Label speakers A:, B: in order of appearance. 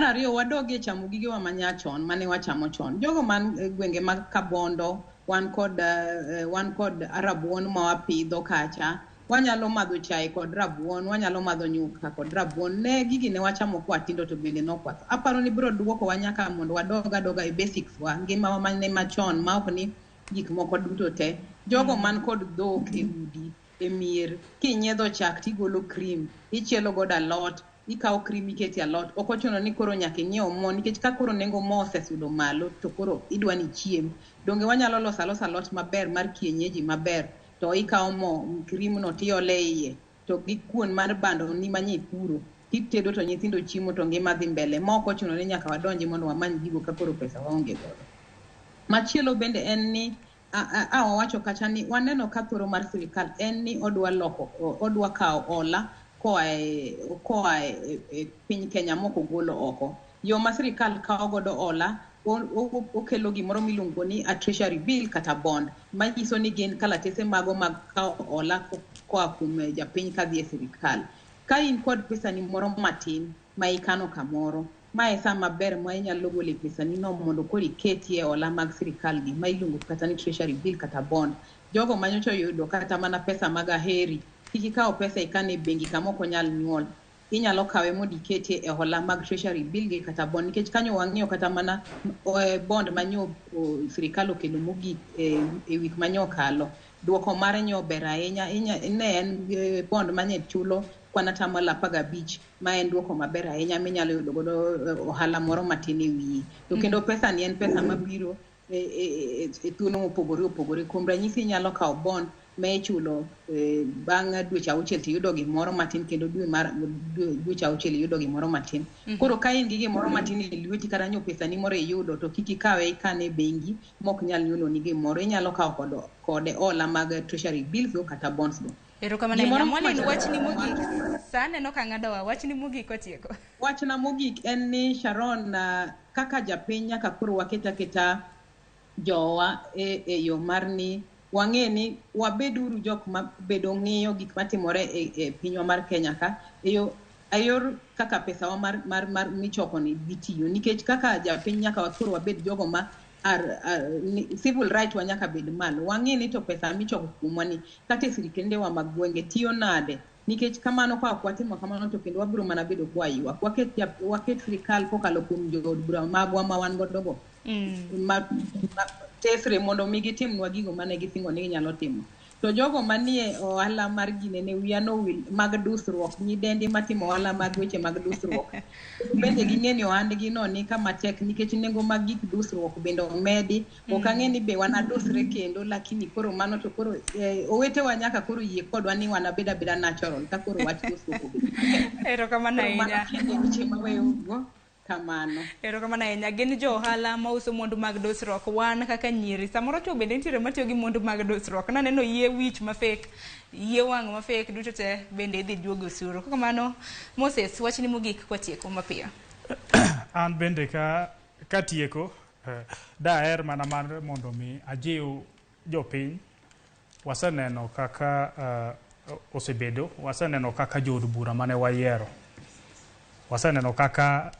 A: Mar ariyo, wadogie chamo gigewa manyachon mane wachamo chon. Jogo man e gwenge mag Kabondo, wan kod rabuon ma wapidho kacha. Wanyalo madho chae kod rabuon, wanyalo madho nyuka kod rabuon. Ne gigi ne wachamo kwatindo to bende nokwatho. Aparo ni biro duokowa nyaka mondo wadog adoga e basics wa, ngimawa mane machon ma ok ni gik moko duto te. Jogo man kod dhok e udi, e mier, kinyiedho chak tigolo cream, ichielo godo alot, ikawo cream ikete alot. Ok ochuno ni koro nyaka inyiew mo, nikech ka koro nengo mo osesudo malo to koro idwa ni ichiem. Donge wanyalo loso alosa alot maber mar kienyeji maber, to ikawo mo cream no tiole iye, to gi kuon mar bando ni manye ipuro, titedo to nyithindo chiemo to ngima dhi mbele. Ma ok ochuno ni nyaka wadonji mondo wamany gigo ka koro pesa waonge godo. Machielo bende en ni a wawacho kacha ni waneno ka thoro mar sirikal en ni odwa loko odwa kawo hola koa e piny Kenya mok ogolo oko. Yo ma sirikal kawo godo hola okelo gimoro miluongo ni a treasury bill kata bond, manyiso ni gin kalatese mago mag kawo hola koa kuom japiny kadhi e sirikal. Ka in kod pesani moro matin ma ikano kamoro, ma e saa maber ma inyalo gole pesani no mondo koro iketie hola mag sirikal gi ma iluongo kata ni treasury bill kata bond. Jogo manyocha oyudo kata mana pesa mag aheri, kik ikaw pesa ikan e bengi kama ok onyal nyuol. Inyalo kawe mondo iketie e hola mag treasury bill gi kata bond, nikech kanyo wang'iyo kata mana bond manyo sirikal okelo mogik e wik manyo okalo. Duoko mare nyo ber ahinya. Ne en bond manye chulo kwan 15%, ma en duoko maber ahinya minyalo yudo godo ohala moro matin e wiye. To kendo pesa ni en pesa mabiro e thuolo mopogore opogore. Kuom ranyisi, inyalo kawo bond ma ichulo bang' dweche 6 tiyudo gimoro matin, kendo dwe mar dweche 6 iyudo gimoro matin. Koro ka in gi gimoro matin e lweti kata nyo pesani moro iyudo, to kik ikawe ikane e bengi mok nyal nyuoloni gimoro. Inyalo kawo kode hola mag treasury bills go kata bonds go.
B: Erokamano ahinya. Mwalin, wachni mogik. Sa aneno ka ng'adowa. Wachni mogik watieko.
A: Wachna mogik en ni, Sharon, kaka japiny nyaka koro waket aketa jowa e yo mar ni wang'e ni wabed uru jok ma bedo ng'iyo gik matimore e pinywa mar Kenya ka e yor kaka pesawa mar michoko ni dhi tiyo, nikech kaka japiny nyaka koro wabed jogo ma are civil right wa nyaka bed malo. Wang'e ni to pesa michoko kuomwa ni kata e sirkendewa mag gwenge tiyo nade, nikech kamano ka ok watimo kamano to kendo wabiro mana bedo kwaywak. Waket sirikal kokalo kuom jood bura magwa ma wan godo go ma tesre mondo mi gitimnwa gigo mane gisingo ni ginyalo timo. To jogo manie ohala mar ginene wiya nowil mag dusruok, nyidendi matimo ohala mag weche mag dusruok bende ging'e ni ohandgi no ni kama tek, nikech nengo mag gik dusruok bende omedi. Ok ang'e ni be wanadusre kendo, lakini koro mano to koro owetewa nyaka koro yie kodwa ni wanabed abeda natural ka koro wach dusruok obedo.
B: Erokamano
A: Koro mano
B: ahinya.
A: kende weche maweyogo kamano.
B: Erokamano ahinya. Gin jo ohala mauso mwandu mag dusruok. Wan kaka nyiri, samoro chwo bende nitiere matiyo gi mwandu mag dusruok. Naneno yie wich ma fake, yie wang' ma fake, duto te bende idhi duog osuru. Kamano, Moses, wachni mogik kwatieko mapiyo.
C: An bende ka katieko, daher mana mar mondo mi ajiw jopiny. Waseneno kaka osebedo, waseneno kaka jood bura mane wayiero, waseneno kaka